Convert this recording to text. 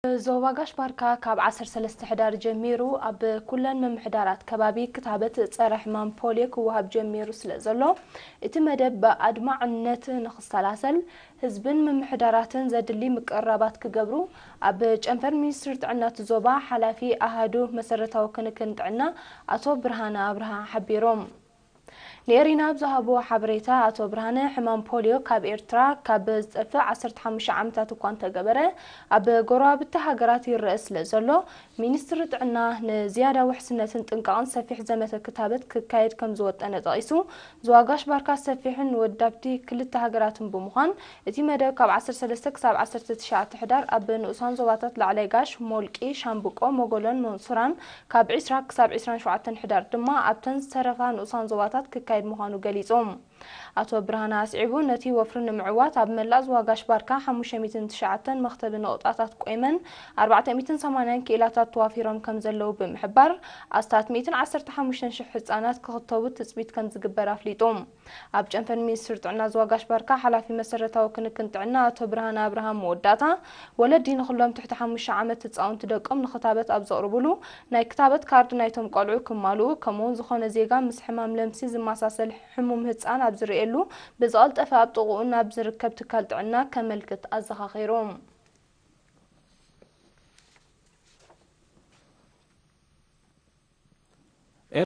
ዞባ ጋሽ ባርካ ካብ ዓሰርተ ሰለስተ ሕዳር ጀሚሩ ኣብ ኩለን ምምሕዳራት ከባቢ ክታበት ጸረ ሕማም ፖሊዮ ክወሃብ ጀሚሩ ስለ ዘሎ፣ እቲ መደብ ብኣድማዕነት ንኽሰላሰል ህዝብን ምምሕዳራትን ዘድሊ ምቅርራባት ክገብሩ ኣብ ጨንፈር ሚኒስትሪ ጥዕና እቲ ዞባ ሓላፊ ኣሃዱ መሰረታዊ ክንክን ጥዕና ኣቶ ብርሃነ ኣብርሃ ሓቢሮም። ንኤሪና ኣብ ዝሃብዎ ሓበሬታ ኣቶ ብርሃነ፣ ሕማም ፖሊዮ ካብ ኤርትራ ካብ ዝጠፍእ ዓሰርተ ሓሙሽተ ዓመታት እኳ እንተገበረ፣ ኣብ ጎረባብቲ ሃገራት ይረአ ስለ ዘሎ፣ ሚኒስትሪ ጥዕና ንዝያዳ ውሕስነትን ጥንቃቕን ሰፊሕ ዘመተ ክታበት ክካየድ ከም ዝወጠነ ጠቒሱ፣ ዞባ ጋሽ ባርካ ሰፊሕን ወዳብቲ ክልተ ሃገራትን ብምዃን፣ እቲ መደብ ካብ ዓሰርተ ሰለስተ ክሳብ ዓሰርተ ትሽዓተ ሕዳር ኣብ ንኡሳን ዞባታት ላዕላይ ጋሽ፣ ሞልቂ፣ ሻምብቆ፣ ሞጎሎን መንሱራን፣ ካብ ዕስራ ክሳብ ዕስራን ሸውዓተን ሕዳር ድማ ኣብተን ዝተረፋ ንኡሳን ዞባታት ክካየድ ምዃኑ ገሊጹ። ኣቶ ብርሃነ ኣስዒቡ፣ ነቲ ወፍሪ ንምዕዋት ኣብ መላእ ዞባ ጋሽ ባርካ ሓሙሽተ ሚእትን ትሽዓተን መኽተቢ ነቑጣታት ቆይመን ኣርባዕተ ሚእትን ሰማንያን ክኢላታት ተዋፊሮም ከም ዘለዉ ብምሕባር፣ ኣስታት ሚእትን ዓሰርተ ሓሙሽተን ሽሕ ህጻናት ክኽተቡ ትጽቢት ከም ዝግበር ኣፍሊጡ። ኣብ ጨንፈር ሚኒስትሪ ጥዕና ዞባ ጋሽ ባርካ ሓላፊ መሰረታዊ ክንክን ጥዕና ኣቶ ብርሃነ ኣብርሃም መወዳእታ፣ ወለዲ ንኹሎም ትሕቲ ሓሙሽተ ዓመት ህጻውንቲ ደቆም ንኽታበት ኣብ ዘቕርብሉ ናይ ክታበት ካርድ ናይቶም ቆልዑ ክማልኡ፣ ከምኡውን ዝኾነ ዜጋ ምስ ሕማም ለምሲ ዝመሳሰል ሕሙም ህጻን ኣብ ዝርእየሉ ብዝቐልጠፈ ኣብ ጥቕኡ ናብ ዝርከብ ትካል ጥዕና ከመልክት ኣዘኻኺሩ።